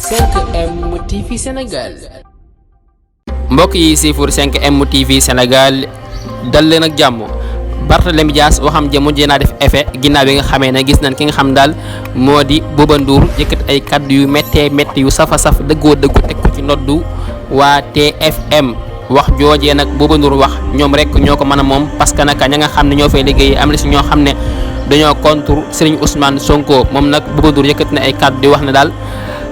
5M TV Sénégal. mbokk yi siifur 5M TV Sénégal dal leen ak jàmm. Barthélémy Dias waxam ja mujjee naa def effet ginnaaw bi nga xamee ne gis nañ ki nga xam daal moo di Bouba Ndour yëkkat ay kaddu yu méttee métti yu safa saf dëggoo dëggu teg ko ci noddu waa TFM wax joojee nag Bouba Ndour wax ñoom rek ñoo ko mën a moom parce que nag ña nga xam ne ñoo fay liggéey am na si ñoo xam ne dañoo contre Serigne Ousmane Sonko moom nag Bouba Ndour yëkkat na ay kaddu di wax ne daal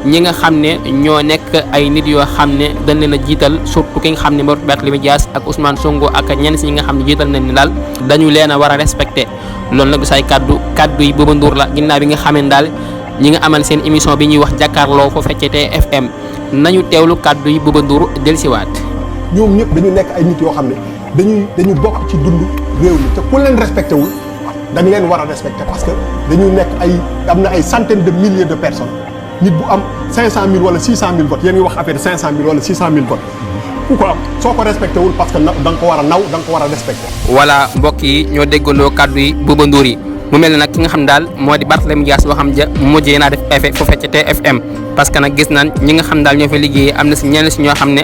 ñi nga xam ne ñoo nekk ay nit yoo xam ne dañ leen a jiital surtout ki nga xam ne moo Barthélémy Dias ak Ousmane Sonko ak ñenn si ñi nga xam ne jiital nañ ni daal dañu leen a war a respecté loolu nag du say kaddu yi Bouba Ndour la ginnaaw bi nga xam ne daal ñi nga amal seen émission bi ñuy wax jàkkaarloo foo fekkee TFM nañu teewlu kaddu yi Bouba Ndour dellusiwaat. ñoom ñëpp dañu nekk ay nit yoo xam ne dañu bokk ci dund réew mi te ku leen respecté wul dañ leen war a respecté parce que dañu nekk am na ay centaines de milliers de personnes. nit bu am 500 000 wala 600 000 votes yéen ngi wax affaire 500 000 wala 600 000 votes ku ko am soo ko respecté wul parce que da nga ko war a naw da nga ko war a respecté. voilà mbokk yi ñoo déggandoo kaddu yi Bouba Ndour yi mu mel ne nag ki nga xam daal moo di Barthélémy Dias boo xam ja mujjee naa def effet foofu ca TFM parce que nag gis nañ ñi nga xam daal ñoo fa liggéeyee am na si ñenn si ñoo xam ne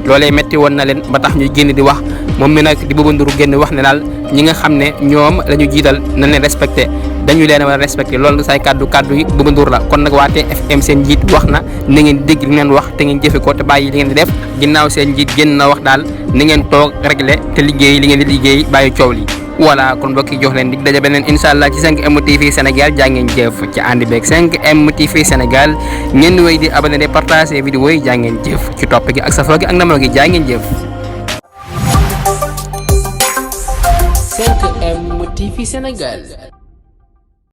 loolee metti woon na leen ba tax ñuy génn di wax moom mi nag di Bouba Ndour génn wax ne daal ñi nga xam ne ñoom la ñu jiital nañ leen respecté dañu leen war a respecté loolu say kaddu yi Bouba Ndour la kon nag waa TFM seen njiit wax na ngeen dégg li ngeen wax te ngeen jëfe ko te bàyyi li ngeen di def ginnaaw seen njiit génn na wax daal ni ngeen toog réglé te liggéey li ngeen di liggéey bàyyi coow li voilà kon mbokk yi jox leen dig daje beneen incha allah ci 5M TV Sénégal jaa ngeen jëf ci ànd beeg 5M TV Sénégal ngeen wéy di abonné de partager vidéo yi jaa ngeen jëf ci topp gi ak safoo gi ak namoo gi jaa ngeen jëf. 5M TV Sénégal.